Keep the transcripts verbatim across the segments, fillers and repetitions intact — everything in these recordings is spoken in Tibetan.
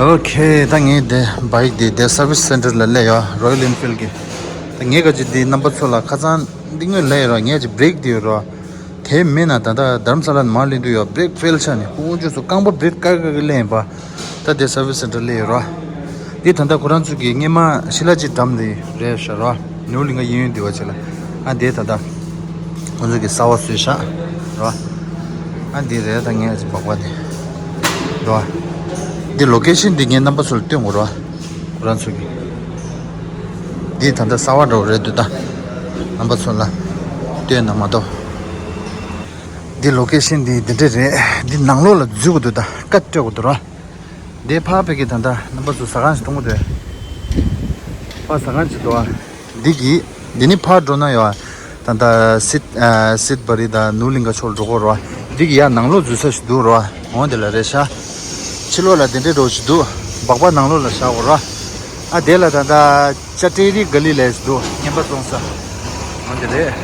ཨོ་ཁེ། ད་ངས་དེ་བྷའིཀ་དེ་དེ་སར་བིས་སེན་ཊར་ལ་སླེབས་ཡོད། རོ་ཡལ་ཨེན་ཕིལ་གི། ད་ངས་ག་ཅི་དེ་རྣམ་པ་ཚོ་ལ་ཁ་སང་འདི་སྔོན་སླེབས་ཡོད་ར། ངས་ཅི་བྷི་རེག་དེ་ཡོད་ར། དེ་མེད་ན་ད་ལྟ་དྷ་རམ་ས་ལ་ནས་མར་སླེབས་དུས་ཡོད། བྷི་རེག་ཕེལ་ཆགས་ནས་དཀོན་མཆོག་གསུམ། རྐང་པ་བྷི་རེག་དཀར་དཀར་གི་སླེབས་ཡིན་པ། ད་དེ་སར་བིས་སེན་ཊར་སླེབས་ཡོད་ར། འདི་ད་ལྟ་ཁོ་རང་ཚོ་གི་སྔས་མ་ཤི་ལ་ཅི་འགྲམ་དེ་རེད་ཤག་ར། ནིའུ་ལིང་ག་གཡས་གཡོན་དེ་བ་ཅིག་ལ། ཨ་དེ་ད་ལྟ་ཁོ་ཚོ་གི་གསར་པ་བཟོས་ཤག་ར། ཨ་འདི་རེད། ད་ངས་ཅི་སྦག་སྦག་དེ་ར། འདི་ལོ་ཀེ་ཤན་འདི་ངས་རྣམ་པ་ཚོ་ལ་སྟོན་དགོས་ར། ཁོ་རང་ཚོ་གི། འདི་ད་ལྟ་གསར་པ་འདྲ་བོ་རེད་འདུག་ད་རྣམ་པ་ཚོ་ལ་སྟོན་ན་མ་གཏོགས། འདི་ལོ་ཀེ་ཤན་འདི་འདི་འདྲ་རེད། འདི་ནང་ལོགས་ལ་འཛུལ་དགོས་འདུག་ད་ཀ་སྤྲད་དགོས་འདུག་ར། འདི་ཕར་ཕ་གི་ད་ལྟ་རྣམ་པ་ཚོ་ཟ་ཁང་ཞིག་མཐོང་གི་འདུག་ཕར་ཟ་ཁང་ཞིག་འདུག་ཨ། འདི་གི་འདི་ནི་ཕར་འགྲོ་ན་ཡོད་ཨ། ད་ལྟ་སིད་ཨ་སིད་བ་རི་དང་ནུ་ལིང་ག་ཕྱོགས་འགྲོ་གོ་རོ། འདི་གི་ཡ་ནང་ལོགས་འཛུལ་ས་ཞིག་འདུག་རོ། འོང་དེ་ལ་རེད་ཤག་ཕྱི་ལོགས་ལ་དེ་འདྲའི་འགྲོ་ཞིག་འདུག་སྦག་སྦག་ནང་ལོགས་ལ་བཞག་གོ་རོ། ཨ་དེ་ལ་ད་ལྟ་ཅ་ཏྲེ་རི་ག་ལི་ལས་ཞིག་འདུག་རྔན་པ་བཙོང་ས། འོང་དེ་རེད།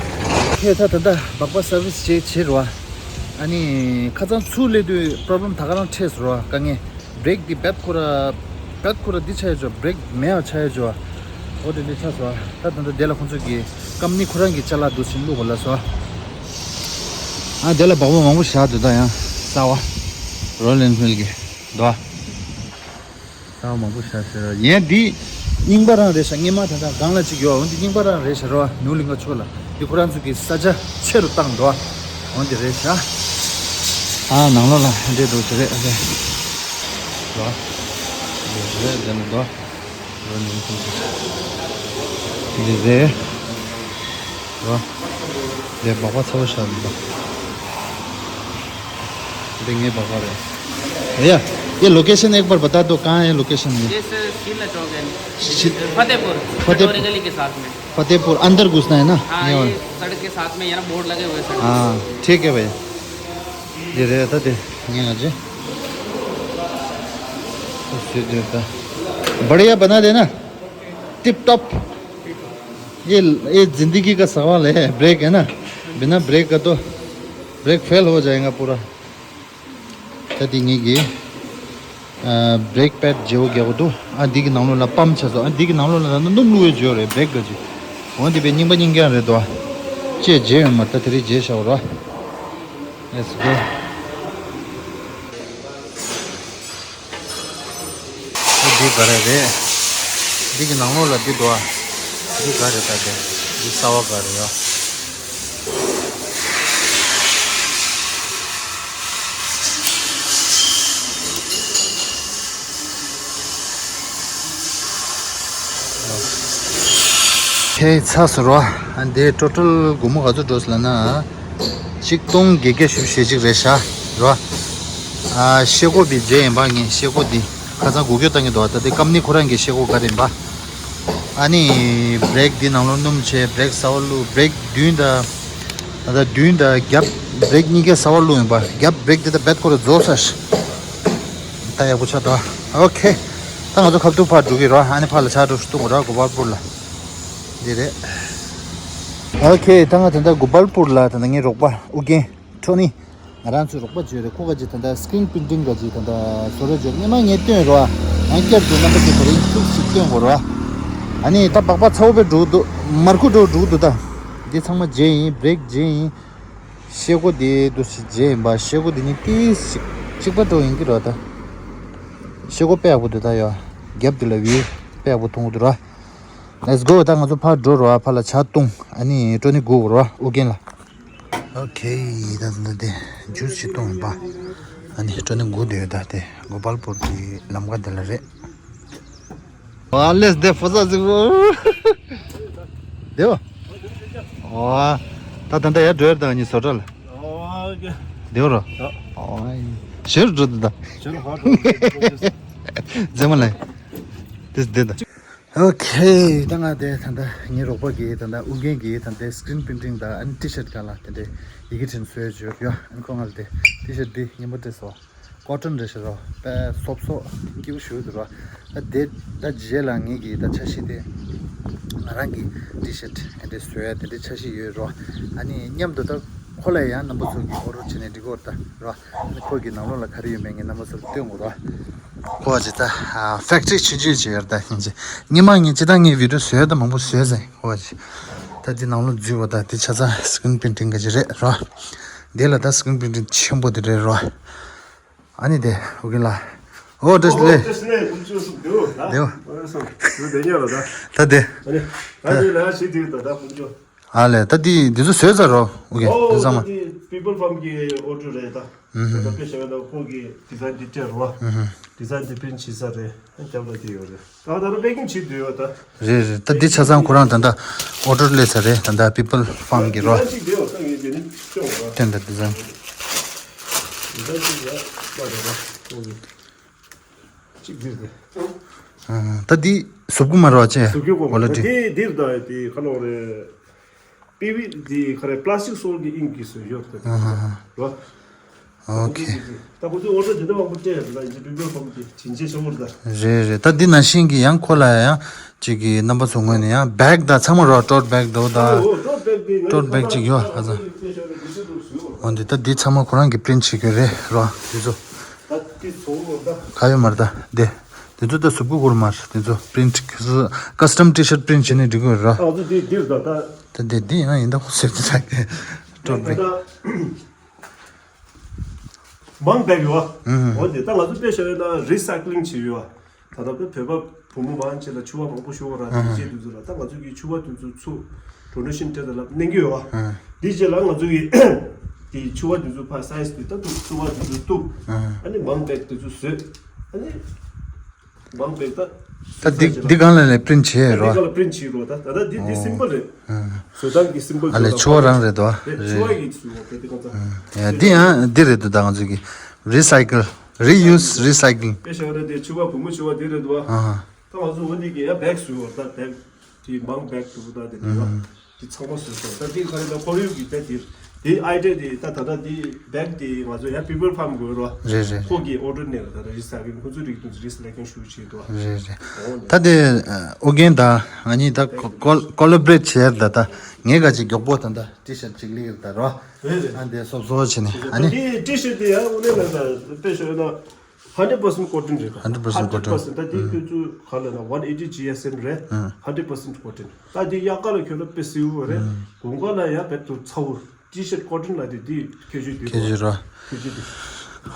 ཁྱེད་ད་ད་ལྟ་སྦག་སྦག་སར་བིས་བྱེད་བྱེད་རོ། ཨ་ནི་ཁ་སང་ཚུར་སླེབས་དུས་པོ་རོབ་ལེམ་ད་ག་རང་འཕྲད་སོང་རོ། དཀའ་ངལ། བྷི་རེག་འདི་བེད་ཁོ་ར། བེད་ཁོ་ར་འདི་ཆ་ཡོད་ཅོ། བྷི་རེག་མེད་པ་ཆ་ཡོད་ཅོ། འོ་དེ་འདྲ་ཆགས་སོང་། ད་ད་ལྟ་དེ་ལ་ཁོང་ཚོ་གི་ཀམ་ནི་ཁོ་རང་གི་ཅ་ལག་འདུག་ཕྱིན་བླུག་གོ་ལ་སོ། ཨ་དེ་ལ་སྦག་སྦག་མང་པོ་བཞག་འདུག་ད་ཡང་གསར་པ། རོ་ཡལ་ཨེན་ཕིལ་གི་འདུག་གསར་པ་མང་པོ་བཞག་ཟེར་རོ། ཡན་འདི་རྙིང་པ་རང་རེད་ཤག་སྔས་མ་ད་ལྟ་སྒང་ལ་གཅིག་ཡོད། འོ་འདི་རྙིང་པ་རང་རེད་ཤག་རོ། ནིའུ་ལིང་ག་ཕྱོགས་ལ། འདི་ཁོ་རང་ཚོ་གི་ས་ཆ་ཆེ་རུ་བཏང་འགྲོ། འོ་འདི་རེད་ཤག་ཨ་ནང་ལོགས་ལ་འདྲེ་འགྲོ་ཟེར་རེད། ཨ་རེད། འགྲོ། འདི་རེད། འདི་ནི་འགྲོ། འགྲོ་ནི་ཁོང་ཚོ། འདི་རེད། འགྲོ། འདི་སྦག་སྦག་ཚ་པོ་ཤག་འདི་དང་། འདི་ངའི་སྦག་སྦག་རེད། भैया, ये लोकेशन एक बार बता दो, कहाँ है लोकेशन ये? ये सर, शीला चौक है। शी- फतेहपुर, फतेहपुर। कटोरी गली के साथ में। फतेहपुर अंदर घुसना है ना? हाँ, ये ये वाला। सड़क के साथ में, ये ना, बोर्ड लगे हुए हैं सड़क पे। हाँ, ठीक है भैया। ये रहता थे, ये ना जी। बस ये देता। बढ़िया बना देना। Tip top. ये, ये जिंदगी का सवाल है, ब्रेक है ना। बिना ब्रेक का तो ब्रेक फेल हो जाएगा पूरा। ད་འདི་ངེད་ཀྱི་ཨ་བྷི་རེག་པེཌ་བརྗེ་པོ་རྒྱག་གི་འདུག་ཨ་འདི་གི་ནང་ལོགས་ལ་པམ་ཆགས་སོང་། ཨ་འདི་གི་ནང་ལོགས་ལ་ད་ནི་སྣུམ་བླུགས་པའི་བརྗེ་པོ་རེད། བྷི་རེག་ག་ཅིག་འོ་འདི་པའི་རྙིང་པ་རྙིང་རྐྱང་རེད་དོ། ཅེས་བརྗེ་ཡོད་མ་ད་དེ་རིང་བརྗེ་བཞག་རོ། Let's go. ཨ་འདི་ག་རེ་རེད། འདི་གི་ནང་ལོགས་ལ་འདི་འདུག་ཨ། འདི་ག་རེད་ད་དེ། འདི་གསར་པ་ག་རེ་ཡོད། ཁྱེད་ཚ་ཟེར་བ། འདི་ཊོ་ཊལ་སྒོར་མོ་ག་ཚོད་འགྲོ་སོང་ལབ་ན། ཆིག་སྟོང་བརྒྱད་བརྒྱ་བཞི་བཅུ་ཞེ་གཅིག་རེད་ཤག་རོ། ཨ་ཤེལ་སྒོ་འདི་བརྗེ་ཡིན་པ། ངས་ཤེལ་སྒོ་འདི་ཁ་སང་སྒུག་སྐྱོར་བཏང་གི་འདུག་ད་ལྟའི་ཀམ་ནི་ཁོ་རང་གི་ཤེལ་སྒོ་ག་རེ་ཡིན་པ། ཨ་ནི་བྷི་རེག་འདི་ནང་ལོགས་སྣུམ་བྱས། བྷི་རེག་གསར་པ་བླུགས། བྷི་རེག་མདུན་དང་། ད་ལྟ་མདུན་དང་རྒྱབ་བྷི་རེག་གཉིས་ཀ་གསར་པ་བླུགས་ཡིན་པ། རྒྱབ་བྷི་རེག་འདི་ད་རྦད་ཁོ་རང་རྫོགས་ས་ཤག་ད་ཡག་པོ་ཆགས་འདུག་ཨོ་ཁེ། ད་ང་ཚོ་ཁ་ཐུག་ཕར་འགྲོ་གི་རོ། ཨ་ནི་ཕར་ལ་ཕྱག་དྲུག་ཞིག་གཏོང་དགོས་ར། གོ་པལ་པུར་ལ། འདི་རེད། ཨོ་ཁེ། ད་ང་ད་ལྟ་གོ་པལ་པུར་ལ། ད་ལྟ་ངའི་རོགས་པ་ཨུ་རྒྱན། ཁྲོ་ནི། ང་རང་ཚོའི་རོགས་པ་བརྗོད་རེད། ཁོ་ག་ཅིག་ད་ལྟ་སི་ཀི་རིན་པིན་ཊིང་ག་ཅིག་ད་ལྟ་བཟོ་རེ་བརྗོད། སྔོན་མ་ངས་སྟོན་རོ། ཨ་ཡང་བསྐྱར་དུ་རྣམ་པ་ཚོ་དེ་རིང་ཐུགས་ཤིག་སྟོན་དགོས་རོ། ཨ་ནི་ད་སྦག་སྦག་ཚ་པོ་དཔེ་འགྲོ་གི་འདུག་མར་ཁུ་འགྲོ་འགྲོ་གི་འདུག་ད་འདི་ཚང་མ་བརྗེ་ཡིན། བྷི་རེག་བརྗེ་ཡིན། ཤེལ་སྒོ་འདི་འདུག་སེ་བརྗེ་ཡིན་པ། ཤེལ་སྒོ་འདི་ནི་ཏིས་ཅིག་གཅིག་པ་འགྲོ་ཡིན་གྱི་རོ། ད་ཤེལ་སྒོ་དཔེ་ཡག་པོ་འདུག་ད་ཡོ། རྒྱབ་འདི་ལ་བིའུ་དཔེ་ཡག་པོ་མཐོང་གི་འདུག་རོ། Let's go. ད་ང་ཚོ་ཕར་འགྲོ་རོ། ཕར་ལ་ཇ་བཏུང་། ཨ་ནི་ཊོ་ནི་སྒུག་རོ། ཨུ་རྒྱན་ལ། ཨོ་ཁེ། ད་ད་དེ་ཇུས་ཅིག་བཏུང་བ། ཨ་ནི་ཊོ་ནི་སྒུག་སྡོད་ཡོད། ད་དེ་གོ་པལ་པུར་གྱི་ལམ་ཁ་དེ་ལ་རེད། ཨ་ལེས་དེ་ཕོ་ས་ཟིག་པོ། དེ་བ། ཨོ། ད་ད་ད་ཡར་འགྲོ་ཡར་ད་ངའི་བཟོ་གྲྭ་ལ། ཨོ་ཁེ། དེ་བ་རོ། ཨོ། ཞེ་རུ་འགྲོ་ད་ད། ཞེ་རུ་ཧ་འགྲོ། རྫས་མ་ལ། དེ་དེ་ད། ཨོ་ཁེ། ད་ང་དེ་ད་ལྟ་ངའི་རོགས་པ་གིས་ད་ལྟ་ཨུ་རྒྱན་གྱིས་ད་ལྟའི་སི་ཀི་རིན་པིན་ཊིང་དང་ཨ་ནི་ཊི་ཤར་ཊི་སྒང་ལ་དེ་འདྲའི་ཡི་གེ་བྲིས་བཟོས་བྱོས་ཡོ། ཨ་ནི་ཁོ་ང་ལ་དེ་ཊི་ཤར་ཊི་འདི་སྙན་པོ་བྲིས་སོང་། ཀོ་ཊོན་རེད་ཤག་རོ། དཔེ་སོབ་སོབ་སྐྱིད་པོ་ཞེ་པོ་འདུག་རོ། ད་དེ་ད་རྗེས་ལ་ངེད་ཀྱིས་ད་འཆར་གཞི་དེ་ང་རང་གི་ཊི་ཤར་ཊི་ཨེ་འདྲས་བཟོ་ཡ་དེ་འདྲའི་འཆར་གཞི་ཡོད་རོ། ཨ་ནི་མཉམ་དུ་ད་ཁོ་ལ་ཡང་རྣམ་པ་ཚོ་གིས་ཨོ་ཌར་བྱས་ནས་འགྲིག་གོ་རེད་ད་རོ། ཨ་ནི་ཁོ་གི་ནང་ལོགས་ལ་ག་རེ་ཡོད་མེད་ངས་རྣམ་པ་ཚོར་སྟོན་དགོས་རོ། ཁོ་ཅི་ད་ཕེག་ཊི་རི་ཆུང་ཆུང་ཅིག་ཡོད་ད་ཡིན་ཅི། ཉི་མ་ངས་ཅི་ད་ངས་བི་ཌི་ཡོ་བཟོས་ད་མང་པོ་བཟོས་ཟེར་ཁོ་ཅི། ད་འདི་ནང་ལོ་འཛུལ་བ་ད་འདི་ཆ་ཚང་སི་ཀི་རིན་པི་རིན་ཊིང་ག་ཅི་རེད་རོ། འདི་ལ་ད་སི་ཀི་རིན་པི་རིན་ཊིང་ཆེན་པོ་དེ་རེད་རོ། ཨ་ནི་དེ་ཨོ་རྒན་ལགས། ཨོ་བཀྲ་ཤིས་བདེ་ལེགས། བཀྲ་ཤིས་བདེ་ལེགས། ཀུན་སྤྱོད་སོགས་འདུག་ད། འདུག་ཨོ་སོང་འདུག་བདེ་ཉག་ལ་ད། ད་དེ། ཨ་ནི་ད་དེ་ལ་ཞིག་དེ་ད་ད་ཀུན་སྤྱོད། ཨ་ལས་ད་དེ་འདི་ཚོ་བཟོས་ཚར་རོ། ཨོ་རྒན་འདི་ཚང་མ། ཨོ་ད་དེ་པི་པལ་ཕཱམ་གི་ཨོ་ཌར་རེད་ད། ཨུ་ཧུ། ད་དཔེ་བཞག་ན་ཁོང་གི་ཌི་ཛའིན་དེ་སྤྲད་རོ། ཨུ་ཧུ། ཌི་ཛའིན་དེ་པི་རིན་ཊི་བྱས་ཚར་རེད། ཨ་རྒྱབ་ལ་དེ་ཡོད་རེད། ད་ད་རུང་པེ་ཀིང་བྱེད་འདོད་ཡོད་ད། རེད་རེད། ད་འདི་ཆ་ཚང་ཁོ་རང་ད་ལྟ་ཨོ་ཌར་སླེབས་ཚར་རེད། ད་ལྟ་པི་པལ་ཕཱམ་གི་རོ། ཅིག་དེ་ཡོད་ད་ངས་དེ་ནི་སྐྱོང་བ། དེ་འདྲ་ཌི་ཛའིན། ཌི་ཛའིན་ཅིག་ཡ་ད་ད་ད་ཨོ་ཡེ། ཅིག་འདིར་དེ། ཨ་ད་འདི་གཟུགས་པོ་མ་རོ་ཅེ། གཟུགས་པོ་ཀོ་ལི་ཊི། དེ་འདིར་ད་དེ་ཁ་ལོ་རེད། པི་བི་དེ་ཁ་རེ་པ་ལ་སི་ཊིག་སོལ་གི་ཨིང་གི་བཟོས་ཡོད་ད། ཨ་ཧ་ཧ། རོ། ཨོ་ཁེ། ད་ཁོ་ཚོས་ཨོ་ཌར་དེ་འདྲ་མང་པོ་སྤྲད་ཡོད་ད་ཡིན་ཅི་པི་པལ་ཕཱམ་དེ་བྱིན་ཆེ་ཤོར་ད། རེད་རེད། ད་འདི་ནང་བཞིན་གི་ཡང་ཁོ་ལ་ཡང་ཅིག་གི་རྣམ་པ་ཚོ་ངོས་ནས་ཡང་བེག་ད་ཚང་མ་རོ་ཊོཊ་བེག་འདུག་ད། ཨོ་ཊོཊ་བེག་དེ་ཊོཊ་བེག་ཅིག་ཡོད་ཨ་ཙང་། འོ་འདི་ད་འདི་ཚང་མ་ཁོ་རང་གི་པི་རིན་ཊི་བྱེད་དགོས་རེད་རོ་འདི་ཚོ། ད་འདི་ཚོ་ད། ག་ཡོད་མ་རེད་ད་འདི། འདི་ཚོ་ད་གཟུགས་པོ་ཀོ་ལི་ཊི་མ་རེད། འདི་ཚོ་པི་རིན་ཊི་ཀ་སི་ཊམ་ཊི་ཤར་ཊི་པི་རིན་ཊི་བྱེད་ནས་འགྲིག་གི་རེད་ར། ཨ་ཚོ་འདི་འདིར་ད་ད། ད་འདི་འདི་ཡང་ཡིན་ད་ཁོ་སེབ་ཏི་ད་ཀྲོ་ད་བེ། ད་མང་བེག་ཡོད་ཨ། ཨུ་ཧུ། འོ་དེ་ད་ང་ཚོ་དཔེ་བཞག་ཡོད་ན་རི་སའི་ཀི་ལིང་བྱེད་ཡོད་ཨ། ད་ལྟ་བོད་པ་བུ་མོ་མང་ཆེ་ལ་ཕྱུ་པ་མང་པོ་ཤོར་བ་ར། ཨུ་ཧུ། དེ་བྱེད་དུས་ཚོད་ལ་ད་ང་ཚོ་གི་ཕྱུ་པ་དེ་ཚོ་ཚུར་ཌོ་ནེ་ཤན་སྤྲད་ད་ལབ་གནང་གི་ཡོད་ཨ། ཨུ་ཧུ། དེ་རྗེས་ལ་ང་ཚོ་གི་དེ་ཕྱུ་པ་དེ་ཚོ་ཕར་སའི་ཛི་དེ་ད་ཐུབ་ཕྱུ་པ་དེ་ཚོ་ཐུབ། ཨུ་ཧུ། ཨ་ནི་མང་བེག་དེ་ཚོ་བཟོས། ཨ་ནི་མང་བེག་ད། ད་འདི་འདི་སྒང་ལ་ནས་པི་རིན་ཊི་བྱས་རོ། འདི་སྒང་ལ་པི་རིན་ཊི་བྱས་རོ། ད་ད་ད་འདི་འདི་ཨོ། སིམ་པལ་རེད། ཨུ། བཟོ་སྟངས་ཀྱི་སིམ་པལ་ཨ་ལས་ཕྱུ་པ་རང་རེད་དོ། རེད་ཕྱུ་པ་ཡིས་བཟོས་པ་དེ་གང་ཚ། ཡ་འདི་ཡང་འདི་རེད་དོ། ད་ང་ཚོ་གི་རི་སའི་ཀལ། རི་ཡུ་སི་རི་སའི་ཀིལ། དཔེ་བཞག་ན་དེ་ཕྱུ་པ་བུ་མོ་ཕྱུ་པ་དེ་རེད་དོ། ཨ་ཧ། ད་ང་ཚོ་འོ་འདི་གི་ཡ་བེག་བཟོས་པ་ད་བེག་དེ་མང་བེག་དུ་ད་དེ་རེད་བ། དེ་ཚང་མ་བཟོས་སོང་། ད་དེ་ག་རེ་ད་ཁོར་ཡུག་གི་ད་དེ་དེ་ཨའི་ཌི་ཡ་དེ་ད་ད་ལྟ་དེ་བེག་དེ་ང་ཚོ་ཡ་པི་པལ་ཕཱམ་དགོས་རོ། རེད་རེད། ཁོ་གི་ཨོ་ཌར་ནས་ད་ད་རི་སའི་ཀིལ་ཁོ་ཚོ་རིགས་དུ་རི་སི་ལེག་ཤན་ཞུ་བྱེད་དོ། རེད་རེད། འོ་ནས་ད་དེ་ཨོ་རྒྱན་ད་ང་གཉིས་ད་ཀོ་ཀོ་ལ་བོ་རེ་ཊི་བྱེད་ད་ད་ངས་ག་ཅིག་མགྱོགས་པོ་ད་ད་ཊི་ཤར་ཊི་ཅིག་ལེགས་ད་རོ། རེད་རེད། ཨ་འདི་སོབ་སོབ་བྱས་ནས་ཨ་ནི། དེ་ཊི་ཤར་ཊི་དེ་ཡ་དངོས་གནས་ལ་ད་དཔེ་བཞག་ན། ཧན་ཌེ་རེཌ་པར་སེན་ཊི་ཀོ་ཊིན་རེད། ཧན་ཌེ་རེཌ་པར་སེན་ཊི་ཀོ་ཊིན། ཧན་ཌེ་རེཌ་པར་སེན་ཊི་ད་དེ་ཁྱོད་ཚོ་ག་ལ་ན་ཝན་ཨེ་ཊི་ཇི་ཨེསི་ཨེམ་རེད། ཧན་ཌེ་རེཌ་པར་སེན་ཊི་ཀོ་ཊིན། ད་དེ་དབྱར་ཁ་ལ་ཁྱོད་ལ་དཔེ་སེའུ་རེད། དགུན་ཁ་ལ་ཡ་བེད་དུ་ཚ་བོ། ཊི་ཤར་ཊི་ཀོ་ཊིན་ལ་དེ་དེ་ཁྱད་ཆོས་དེ་ཁྱད་ཆོས་ར། ཁྱད་ཆོས་དེ།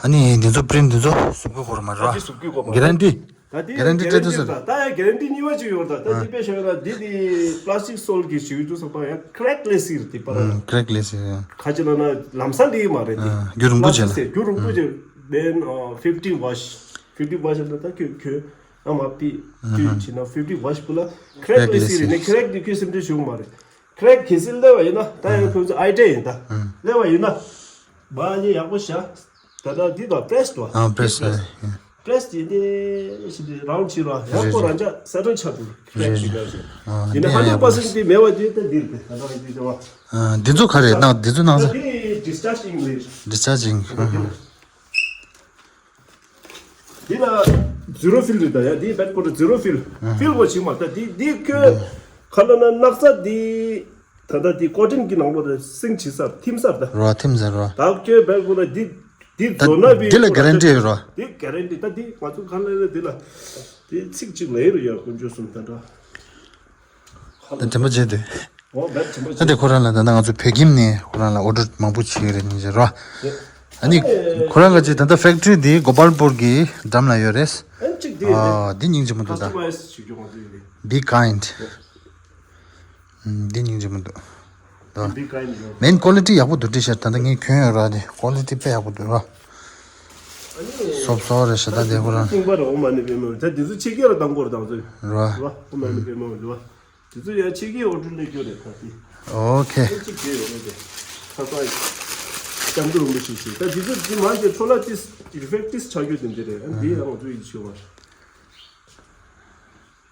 ཨ་ནི་འདི་ཚོ་པི་རིན་ཊི་འདི་ཚོ་གཟུགས་པོ་ཁོ་ར་མ་ར། ཨ་དེ་གཟུགས་པོ་ཁོ་མ་ར། གེ་རན་ཊི། ད་དེ་གེ་རན་ཊི་སྤྲད་ཐུབ་ས་རེད། ད་ཡ་གེ་རན་ཊི་གཉིས་པ་ཅིག་ཡོད་རེད། ད་དེ་དཔེ་བཞག་ན་དེ་དེ་པ་ལ་སི་ཊིག་སོལ་གྱི་ཞིག་ཡོད་དུས་ཙམ་པ་ཡ་ཀེ་རེག་སླེབས་སྲིད་རེད་དེ་པ་ལ། ཀེ་རེག་སླེབས་སྲིད་རེད། ཁ་ཅིག་ལ་ན་ལམ་སང་ལེགས་མ་རེད་དེ། རྒྱུ་རིང་པོ་བྱས་ན། རྒྱུ་རིང་པོ་བྱས། Then uh, fifty wash, fifty wash ལ་ད་ཁྱོད་ཁྱོད་ཨ་མ་པི་ཁྱོད་བྱས་ན་fifty wash པོ་ལ་ཀེ་རེག་སླེབས་སྲིད་རེད་ནས། ཀེ་རེག་དེ་ཁྱོད་སེམས་ཁྲལ་ཞུ་གི་མ་རེད། ཀེ་རེག་གལ་སྲིད་སླེབས་པ་ཡིན་ན་ད་ཡང་ཁོང་ཚོ་ཨའི་ཌི་ཡ་ཡིན་ད། སླེབས་པ་ཡིན་ན་མ་ཉེ་ཡག་པོ་བྱ། ད་ལྟ་འདི་དང་པི་རེ་སི་དང་། ཨ་པི་རེ་སི། པི་རེ་སི། པི་རེ་སི་དེ་འདི་ཞིག་དེ་རའུན་ཌི་བྱེད་རོགས། ཡང་ཁོ་རང་ཅག་སེ་ཊལ་ཆགས་འདུག་ཀེ་རེག་ཞིག་ལ་ཞིག་ཡིན་ན་ཧན་ཌེཌ་པར་སེན་ཊི་དེ་མེད་པ་དེ་ད་འདིར་དེ་ད་ལྟ་འདི་དེ་བ། ཨ་འདི་ཚོ་ག་རེ་གནང་འདི་ཚོ་གནང་ས། འདི་ཌིས་ཆར་ཇི་ཨིང་ལེ། ཌིས་ཆར་ཇི་ཨིང་། འདི་ལ་ཛི་རོ་ཕིལ་རེད་ད་ཡ། འདི་བེད་ཁོ་ར་ཛི་རོ་ཕིལ། ཕིལ་གོ་ཆིག་མ་ད་འདི་འདི་ཁྱོད་ག་ལ་ན་སྣག་ཚ་འདི་ད་ད་འདི་ཀོ་ཊིན་གྱི་ནང་ལོ་ར་སིང་ཆི་སར་ཐིམ་སར་ད། རོ་ཐིམ་སར་རོ། ད་ཁྱོད་བེད་ཁོ་ར་འདི་འདི་ད་བཟོ་ན་བི་འདི་ལ་གེ་རན་ཊི་ཡོད་རོ། འདི་གེ་རན་ཊི་ད་འདི་ང་ཚོ་ག་ལ་ན་འདི་ལ་འདི་ཚིག་གཅིག་ལ་ཡོད་རེད་ཡ། དཀོན་མཆོག་གསུམ་ད་འདྲ། ད་དྲན་པ་བརྗེད་དུས། འོ་ད་དྲན་པ་ད་བརྗེད། དེ་ཁོ་རང་ལ་ད་ལྟ་ང་ཚོ་བོད་ཁྱིམ་ནས་ཁོ་རང་ལ་ཨོ་ཌར་མང་པོ་བྱེད་ཀྱི་རེད་ཉིན་བྱེད་རོ། ཨ་ནི་ཁོ་རང་ག་ཅིག་ད་ལྟ་ཕེག་ཊི་རི་འདི་གོ་པལ་པུར་གྱི་འགྲམ་ལ་ཡོད་རེད། ཨ་གཅིག་དེ་ཨ་འདི་སྙིང་རྗེ་མོ་འདུག་ད། ཀ་སི་ཊ་མའི་ཟི་བྱེད་རྒྱུ་ང་ཚོ་ཡིན་པས། Be kind། ཨ་འདི་སྙིང་རྗེ་མོ་འདུག་ད། Be kind ཡོད། མེན་ཀོ་ལི་ཊི་ཡག་པོ་འདུག་ཊི་ཤར་ཊི་ད་ལྟ་ངས་གྱོན་ཡོད་ར། དེ་ཀོ་ལི་ཊི་དཔེ་ཡག་པོ་འདུག་ར། ཨ་ནི་སོབ་སོབ་རེད་ཤ་ད་དེ་ཁོ་རང་། ཏིང་པ་ར་འོ་མ་ནི་པའི་མ་ད་འདི་ཚོ་ཕྱི་རྒྱལ་ལ་བཏང་དགོས་རེད་ད་ང་ཚོ། ར། ར་འོ་མ་ནི་པའི་མ་འདུག་བ། དེ་ཚོ་ཡང་ཕྱི་རྒྱལ་ཨོ་ཌར་སླེབས་རྒྱུ་རེད་ད་དེ། ཨོ་ཁེ། ཨེ་གཅིག་བྱས་ཡོད་རེད་དེ། ཁ་སང་སྐྱབས་མགོན་རིན་པོ་ཆེ་ཞུས་ད་དེ་ཚོ་དེ་མང་ཆེ་ཁྲོ་ལ་ཏིས་རི་ཕེག་ཏིས་ཆགས་རྒྱུ་དེ་འདྲ་རེད། ཨ་འདི་ཡང་ང་ཚོ་ཡིད་ཆེས་པ་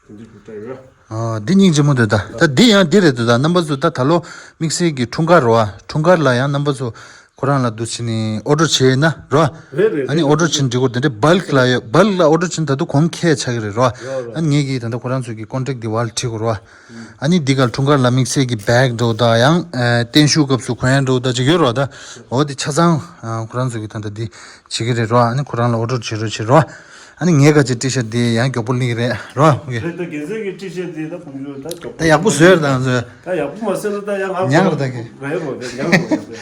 རེད། དེ་འདྲ་གྱུར་ད་ཡོད། ཨ་འདི་སྙིང་རྗེ་མོ་འདུག་ད། ད་འདི་ཡང་འདི་རེད་འདུག་ད། རྣམ་པ་ཚོ་ད་ད་ལོ་དམིགས་བསལ་གྱི་འཁྲུངས་སྐར་རོ་ཨ། འཁྲུངས་སྐར་ལ་ཡང་རྣམ་པ་ཚོ་ ཁོ་རང་ལ་འདུག་བྱས་ནས་ཨོ་ཌར་བྱས་ན་རོ། རེད་རེད། ཨ་ནི་ཨོ་ཌར་བྱས་ནས་འགྲིག་གོ། དེ་འདྲའི་བལ་ལ་ཡོད། བལ་ལ་ཨོ་ཌར་བྱས་ན་ད་དུང་གོང་ཁེ་ཆགས་ཀྱི་རེད་རོ། རོ་རོ། ཨ་ནི་ངེད་ཀྱིས་ད་ལྟ་ཁོ་རང་ཚོ་གི་ཀོན་ཊེག་དེ་བལ་བྲིས་དགོས་རོ། ཨ་ནི་འདི་ག་ལ་འཁྲུངས་སྐར་ལ་དམིགས་བསལ་གྱི་བེག་འདྲ་བོ་དང་ཡང་ཨ་བརྟན་བཞུགས་སྐབས་སུ་གོན་ཡ་འདྲ་བོ་དང་ཅིག་ཡོད་རོ། ད་འོ་དེ་ཆ་ཚང་ཨ་ཁོ་རང་ཚོ་གི་ད་ལྟ་འདི་བྱེད་ཀྱི་རེད་རོ། ཨ་ནི་ཁོ་རང་ལ་ཨོ་ཌར་བྱེད་རོགས་བྱེད་རོ། ཨ་ནི་ངའི་ཁ་ཆེ་ཊི་ཤར་དེ་ཡང་མགྱོགས་པོ་སླེབས་ཀྱི་རེད་རོ། ཨོ་ཁེ། རེད། ད་རྒན་ཚོའི་གི་ཊི་ཤར་དེ་ད་ཁོང་ཚོས་ད་མགྱོགས་པོ། ད་ཡག་པོ་བཟོས་རེད། ད་ང་ཚོས། ད་ཡག་པོ་མ་བཟོས་ན་ད་ཡང་ང་ཉག་རེད། ད་གི་རེད་རོ། རེད། ཉག་རེད།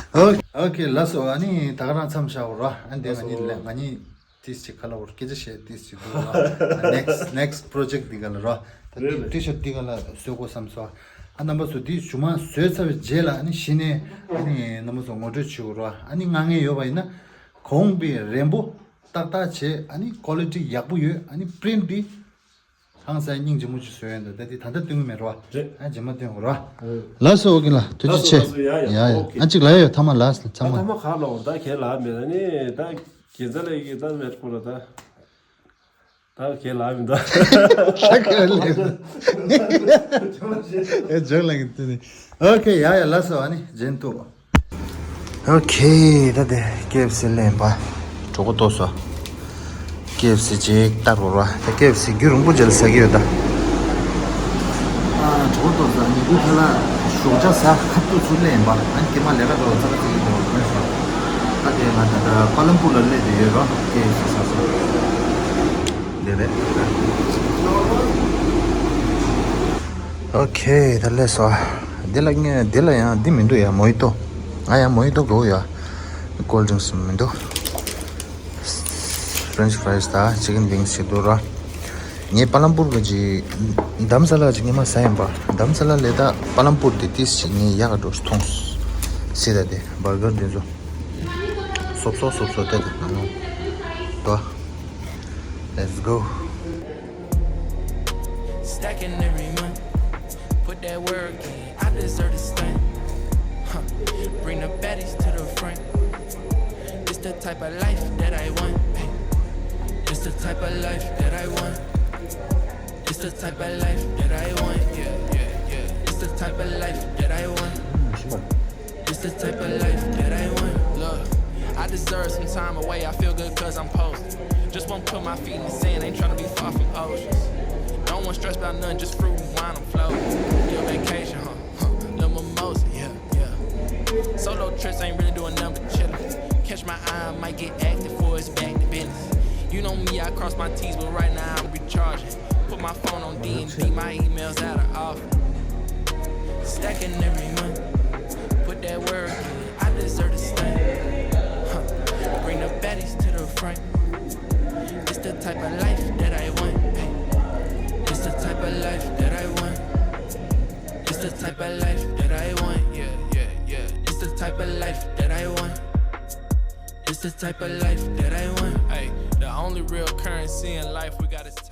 ཨོ་ཨོ་ཁེ། ལགས་སོ། ཨ་ནི་ད་ག་རང་མཚམས་བཞག་རོ། ཨ་ནི་དེ་ལགས་སོ། ང་གཉིས་ལ་ང་གཉིས་ཏིས་ཅིག་ཁ་ལ་བོར་སྐད་ཆ་བཤད་ཏིས་ཅིག་འདུག་ལ། ནེག་སི་ཊི་ནེག་སི་ཊི་པོ་རོ་ཇེག་ཊི་འདི་ག་ལ་རོ། ད་རེད་ཏི་རེད། ཊི་ཤར་འདི་ག་ལ་བཟོ་དགོས་བསམ་སོང་། ཨ་རྣམ་པ་ཚོ་འདི་གཞུག་མ་བཟོས་ཚར་བའི་རྗེས་ལ་ཨ་ནི་གཞི་ནས་ཨ་ནི་རྣམ་པ་ཚོ་ངོ་སྤྲོད་བྱེད་དགོས་རོ། ཨ་ནི་མངགས་མཁན་ཡོད་པ་ཡིན་ན་གོང་བའི་རན་པོ་ཏག་ཏག་བྱས། ཨ་ནི་ཀོ་ལི་ཊི་ཡག་པོ་ཡོད། ཨ་ནི་པི་རིན་ཊི་འདི་ཧང་སང་སྙིང་རྗེ་མོ་ཅིག་བཟོས་ཡོད་འདུག་ད་འདི་ད་ལྟ་སྟོན་གི་མེད་རོ། རེད། ཨ་རྗེས་མ་སྟོན་དགོས་རོ། ཨོ། ལགས་སོ། ཨོ་ཁེ་ལ་ཐུགས་རྗེ་ཆེ། ལགས་སོ། ལགས་སོ། ཡ་ཡ། ཡ་ཡ། ཨོ་ཁེ། ཨ་ཅིག་ལ་ཡ་ཡ། ཐ་མ་ལ་ཚང་མ། ད་ཐ་མ་ག་ལ་འོ་ད་ཁེ་ལ་མེད་ནི་ད། རྒན་ཚ་ལགས་ཀྱིས་ད་མེད་ཁོ་ལ་ད། ད་ཁས་ལེན་མི་འདུག་ལྷ་ཁས་ལེན། ཨེ་ཇོག་ལ་གི་དེ་ནི། ཨོ་ཁེ། ཡ་ཡ། ལགས་སོ། ཨ་ནི་རྗེན་ཏུ། ཨོ་ཁེ། ད་དེ་ཀེ་ཨེཕ་སི་ལེན་པ། གྲོགས་པོ་ཏོ་སོ། ཀེ་ཨེཕ་སི་ཅིག་ལྟ་རོགས་ར། ད་ཀེ་ཨེཕ་སི་རྒྱུན་རིང་པོ་རྗེས་ལ་ཟ་གི་ཡོད་ད། ཨ་གྲོགས་པོ་ཏོ་ཟ་ཉི་གུ་ཁ་ལ་ཞོགས་ཇ་ཟ་ཁ་ཐུག་ཚུར་ལེན་པ། ཨ་ནི་ཀེ་མ་ལས་ཀ་འགྲོ་ཚར་ཚར་གི་འགྲོ་ཁོས་སོ། ད་དེ་ང་ད་ལྟ་པ་ལམ་པུར་ལ་སླེབས་བསྡད་ཡོད་རོ། ཀེ་ཨེཕ་སི་ཟ་སོ། དེ་རེད། ཨོ་ཁེ། ད་སླེབས་སོ། འདི་ལ་ངས་འདི་ལ་ཡང་འདི་མི་འདུག་ཡ། མོ་ཧི་ཏོ། ང་ཡང་མོ་ཧི་ཏོ་དགོས་ཡ། ཀོལ་ཌི་རིང་སི་མི་འདུག་ཕ་རེན་ཆི་ཕ་རའི་སི་དང་ཅི་ཀེན་ཝིང་སི་ཞིག་འདུག་ར། ངས་པ་ལམ་པུར་གི་ཅིག་དྷ་རམ་ས་ལ་ཅིག་ཉི་མ་ཟ་ཡིན་པ། དྷ་རམ་ས་ལ་ལས་ད་པ་ལམ་པུར་དེ་ཏིས་ཅིག་ངས་ཡག་ག་འགྲོ་མཐོང་སྲིད། ད་དེ་བར་གར་དེ་ཚོ་སོབ་སོབ་སོབ་སོབ་ད་དེ་ནང་དོ། Let's go. Stacking every month, put that work in, I deserve to stunt. Huh. Bring the baddies to the front. It's the type of life that I want. Ay. It's the type of life that I want. It's the type of life that I want. Yeah, yeah, yeah. It's the type of life that I want. It's the type of life that I want. Look, I deserve some time away. I feel good cause I'm posted. Just won't put my feet in the sand. Ain't tryna be far from oceans. Don't want stress about nothing. Just fruit and wine, I'm floating. Your vacation, huh? Huh. Little mimosa, yeah, yeah. Solo trips ain't really doing nothing but chillin'. Catch my eye, I might get active for it's back to business. You know me, I cross my T's, but right now I'm recharging. Put my phone on D and D, my emails out of office. Stacking every month. Put that work in. I deserve to stunt. Huh. Bring the baddies to the front. It's the type of life that I want. Ay. It's the type of life that I want. It's the type of life that I want. Yeah, yeah, yeah. It's the type of life that I want. It's the type of life that I want. Ay, the only real currency in life we got is time.